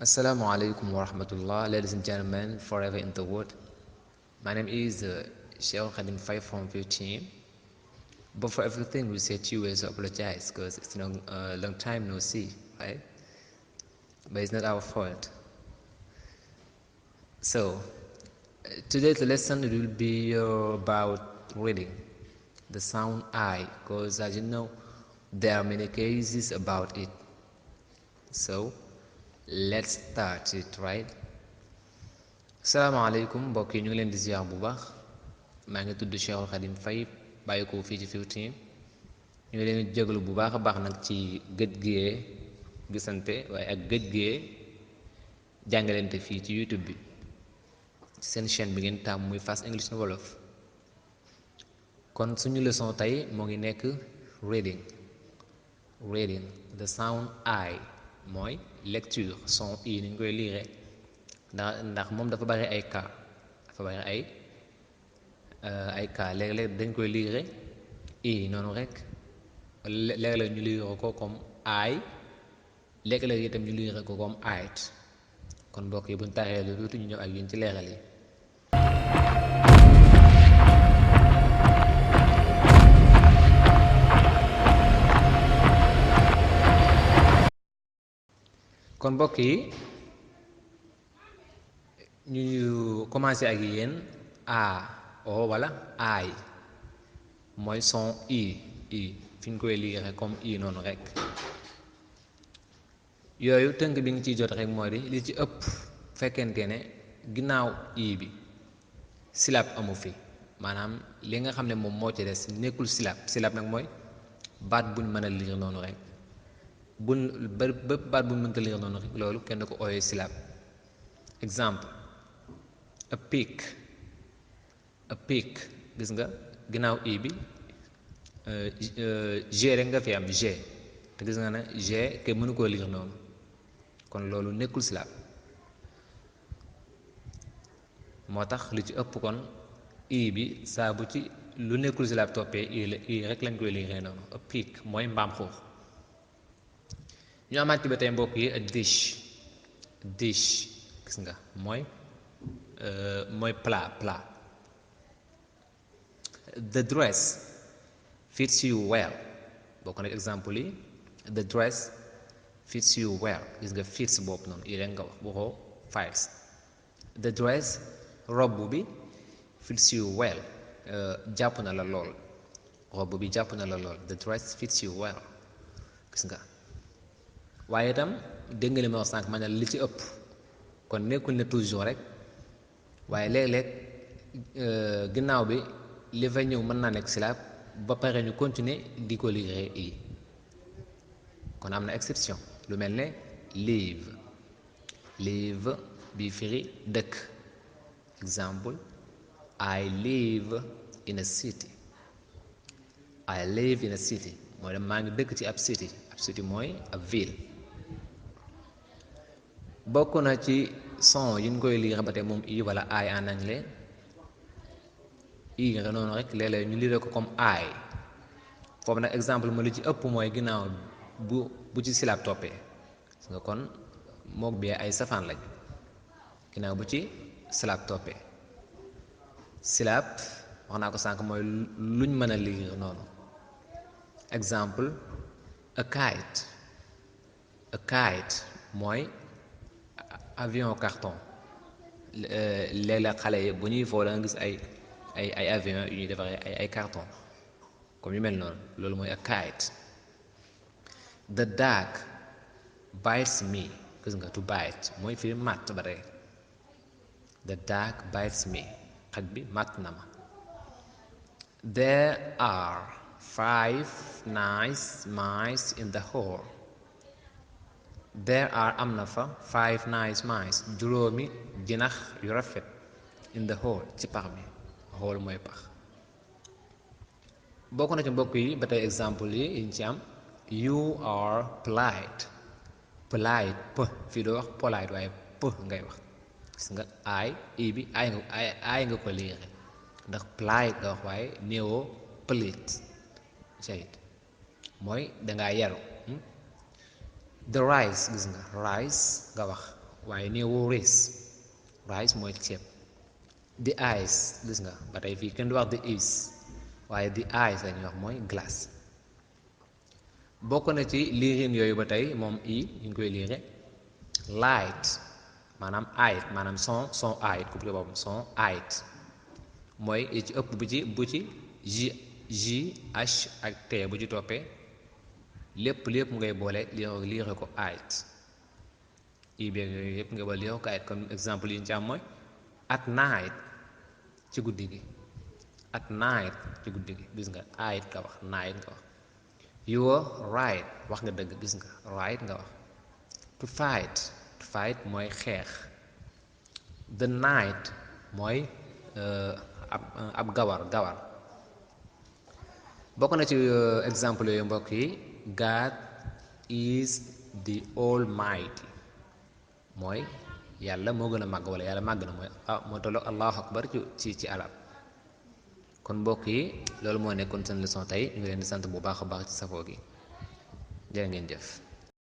Assalamu alaikum wa rahmatullah, ladies and gentlemen, forever in the world. My name is Sheikh Khadim 5 from 15. But for everything, we say to you is apologize because it's a long time no see, right? But it's not our fault. So, today's lesson will be about reading the sound I, because as you know, there are many cases about it. So, let's start it, right? Salaamaaleykum mbokk yi ñu ngi leen di ziar bu baax maa ngi tudd Cheikh Khadim Faye bàyyi ko fii ci 15 ñu ngi leen di jégalu bu baax a baax nag ci gëj gee gisante waaye ak gëj gee jàngalante fii ci YouTube bi seen chaîne bi ngeen tàmm muy fast English-Wolof kon suñu leçon tey moo ngi nekk reading the sound I mooy lecture son i ni ñu koy liire ndax moom dafa bari ay cas léeg-léeg dañ koy liire i noonu rek léeg-léeg ñu liire ko comme I léeg-léeg itam ñu liire ko comme ayt kon mbokk yi buñ taxee lu tuuti ñu ñëw ak yéen ci leeral yi kon mbokk yi ñu commencé ak yéen o wala aay mooy son i fi ñu koy liire comme i noonu rek yooyu tënk bi nga ciy jot rek moo di li ci ëpp fekkente ne ginnaaw i bi silab amu fi maanaam li nga xam ne moom moo ci des nekkul silab nag mooy baat buñ mën a liir noonu rek bépp baat buñ mënta liir noonu rek loolu kenn du ko ooyee silab exemple a pig gis nga ginnaaw i bi g rek nga fi am g te gis nga ne g kenn mënu koo liir noonu kon loolu nekkul silab moo tax lu ci ëpp kon i bi saa bu ci lu nekkul silab toppee i rek lañ koy liiree noonu a pig mooy mbaam xuux ñu amaat ci ba tey mbokk yi a dish gis nga mooy plat the dress fits you well boo ko nekk exemple yi the dress fits you well gis nga fits boobu noonu i rek nga wax boo ko files the dress robb bi fits you well jàpp na la lool robb bi jàpp na la lool the dress fits you well gis nga waaye itam dégg nga li ma wax sànq ma ne li ci ëpp kon nekkul ne toujours rek waaye léeg-léeg ginnaaw bi li fay ñëw mën naa nekk silab ba pare ñu continuer di ko liire i kon am na exception lu mel ne live bi firi dëkk exemple I live in a city mooy dem maa ngi dëkk ci ab city mooy ab ville bokk na ci son yi ñu koy liire ba tey moom i wala I en anglais i nga noonu rek léeg-léeg ñu liire ko comme I foofu nag exemple ma li ci ëpp mooy ginnaaw bu ci silab toppee parce que kon mook bi ay safaan lañ ginnaaw bu ci silab toppee silab wax naa ko sànq mooy luñ mën a liire noonu exemple a kite mooy avion carton léeg-léeg xale yi bu ñuy foo da nga gis ay avion yu ñuy defaree ay carton comme yu mel noonu loolu mooy a kite the dog bites me gis nga to bite mooy fii matt ba tey the dog bites me xaj bi matt na ma there are 5 nice mice in the hole there are am na fa 5 nice mice juróomi jinax yu rafet in the hole ci pax bi hole mooy pax bokk na ci mbokk yi ba tey exemple yi ñu ci am you are polite fii doo wax polite waaye ngay wax gis nga i bi ay nga ko liire ndax polite nga wax waaye néewoo polite sayit mooy dangaa yaru the rice gis nga rice nga wax waaye néewu rice mooy ceeb. the ice gis nga ba tey fii kenn du wax the is waaye the ice lañuy wax mooy glace. bokk na ci liirin yooyu ba tey moom i ñu ngi koy liire light maanaam ayit maanaam son ayit ku boobu son ayit mooy ci ëpp bu ci j h ak t bu ci toppee lépp ngay boole liire ko ayit i beeg yooyu yépp ngay boole liire ko ayit comme exemple yi ñu ci am mooy at night ci guddi gi at night ci guddi gi gis nga ayit nga wax night nga wax. you are right wax nga dëgg gis nga right nga wax. to fight mooy xeex. the night mooy ab gawar bokk na ci exemple yooyu mbokk yi God is the Almighty mooy yàlla moo gën a màgg wala yàlla màgg na mooy moo tolloog allahu akbar ci arab. kon mbokk yi loolu moo nekkoon seen leçon tey ñu ngi leen di sant bu baax a baax ci safoo gi jërë ngeen jëf.